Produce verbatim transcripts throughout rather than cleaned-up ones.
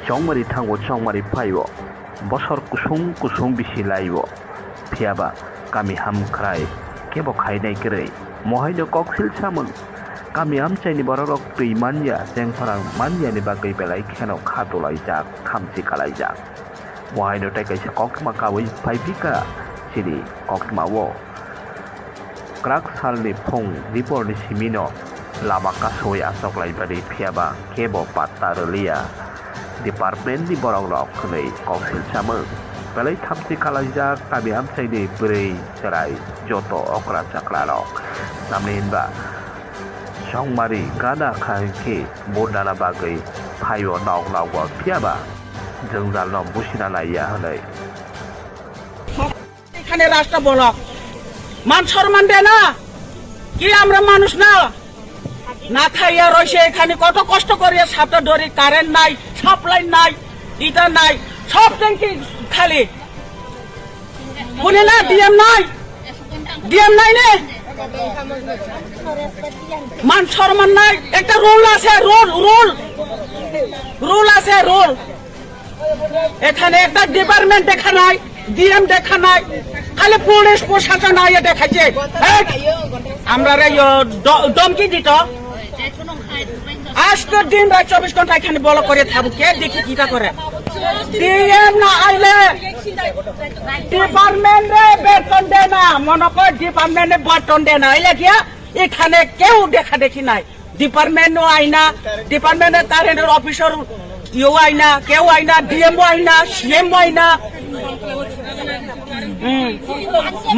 Chongmari thango, chongmari phaio, bosor kusung kusung bisi laio, phiyaba kami hamkhrai kebo khainai kwrwi. Mohaino koksil samung, kami amchaini bororok twi manya, chengphorang manyani bagwi belai kheno kha dolaijak, thamchi kalaijak. Mohaino tei kaisa koktwma kaui phaiphika chini koktwmao. Kwrak salni phung diporni simino lama kasui achok laibadi, phiyaba kebo patta rwliya. Departmentni borok rok hwnwi koksil chamung. Belai thamchi kalaijak kami amchaini bwrwi chwrai joto okra chakra rok. Tamni hinba chongmari gana kha hinkhe bundana bagwi phaio nok nogo, phiyaba jwngjalno busina naiya hwnwi. এখানে রাস্তা ব্লক। মান সম্মান দেয় না? কি আমরা মানুষ না? না খাইয়া রয়েছে এখানে, কত কষ্ট করিয়া সাথে ধরি, কারেন্ট নাই, সাপ্লাই নাই, ইটা নাই, সব ট্যাঙ্কি খালি। শুনে না, ডিএম নাই, ডিএম নাই নে? মান সম্মান নাই, একটা রুল আছে, রুল, রুল, রুল আছে, রুল। এখানে একটা ডিপার্টমেন্ট দেখা নাই, ডিএম দেখা নাই, খালি পুলিশ প্রশাসন আইয়া দেখাচ্ছে। এই, আমরা রে, ইয়ো, দ-, ধমকি দিত। আজকের দিন রাত চব্বিশ ঘন্টা এখানে ব্লক করে থাকবো, কে দেখি কিটা করে। ডিএম না আইলে ডিপার্টমেন্টে বেতন দেয় না, মনে কর ডিপার্টমেন্টে বেতন দেয় না, আইলে গিয়া এখানে কেউ দেখা দেখি নাই। ডিপার্টমেন্টও আয় না, ডিপার্টমেন্টের কারেন্টের অফিসার ইয়েও আয় না, কেউ আয় না, ডিএমও আয় না, সিএমও আয় না। হুম।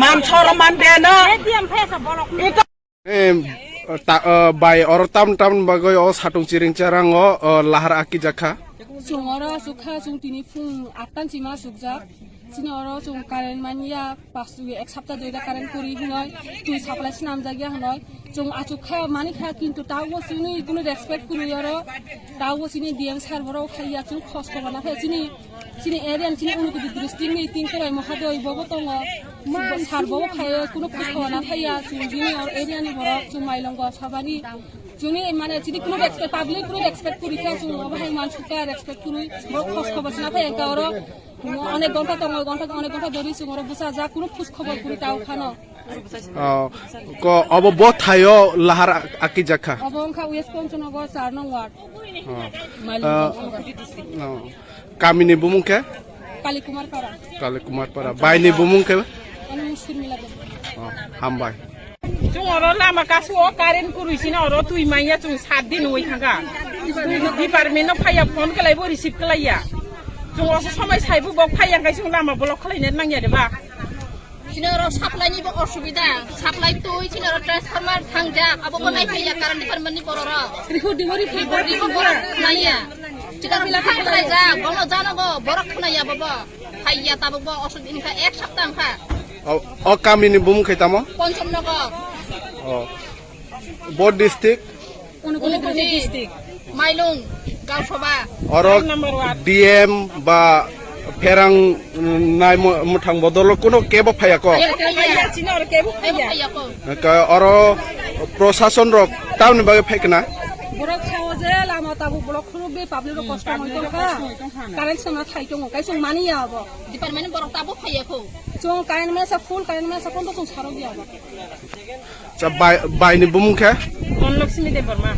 মান সম্মান দেয় না। Em, ta, eh, bai oro tam tam bagwi o satung chiring charango, eh, lahar aki jakha. Chwng oro aswk kha, chwng tini phung attan chima aswk jak. Chini oro chwng current manya, pas, ek sapta dui da current kwrwi hinoi, twi supply swnamjakya hinoi. Chwng achuk kha, mani kha, kintu tabukbo chini kunu respect kwrwi oro. Tabukbo chini D M sir borok phaiya, chwng khos khobor na phai chini, chini area ni, chini Unakoti district ni Tingkhorai Mohadoi bobo tongo. Sir bobo phaiya, kunu khos khobor na phaiya, chwng bini oro area ni borok, chwng Mailongo Sabani. Chwngni mane chini kunu respect, public kunu respect kwrwi kha, chwng obo hai mansukha, respect kwrwi, borok khos khobor sna phai engka oro. Onek ghonta tongo, ghonta, onek ghonta dhori chwng oro bwsajak, kunu khos khobor kwrwi tao khano. Oh, ko obo bo thaio lahar a-, akijak kha? Obo wngkha West Panchanagar char nong ward. Oh. Mailung Ah, Unakoti district. Oh. Kamini bumung khe? Kali Kumar Para. Kali Kumar Para. Baini bumung khe? Ani Musur Mila Debbarma. Oh, hambai. Chwng oro lama kasu o current kwrwi sino oro twi manya chwng sat din wngwi thangkha. Department no phaiya phone khlaibo receive khlaiya. Chwng oso somai saibo bo phaiya khe chwng lama block khlaina nangya de ba. Chini oro supply ni bo osubida, supply twi chini oro transformer thangjak, abo bo nai phaiya current department ni borok rok. Report dibo, report dibo, borok khwnaya. Chini oro phai khlaijak, bono janogo, borok khwnaya bobo. Phaiya tabuk bo osubida wngkha, ek sapta wngkha. O, o kamini bumung khe tamo? Pancham Nagar. O. Bo district? Unakoti district. Mailung, Gausaba. Oro D M ba pherang nai mo-, mwthang bodolo kuno kebo phaiya ko? Phaiya, phaiya. Chini oro kebo phaiya. Kebo phaiya ko. Ka oro prosason rok tamni bagwi phaikna? Borok sao je lama tabuk block khuluk de public rok kosto hoi tongkha. Current sama thai tongo, kaisong mani ya abo. Department borok tabuk phaiya ko. Chwng current mesa full current mesa kondo chwng sarok ya abo. Cha bai, baini bumung khe? Dhanlakshmi Debbarma.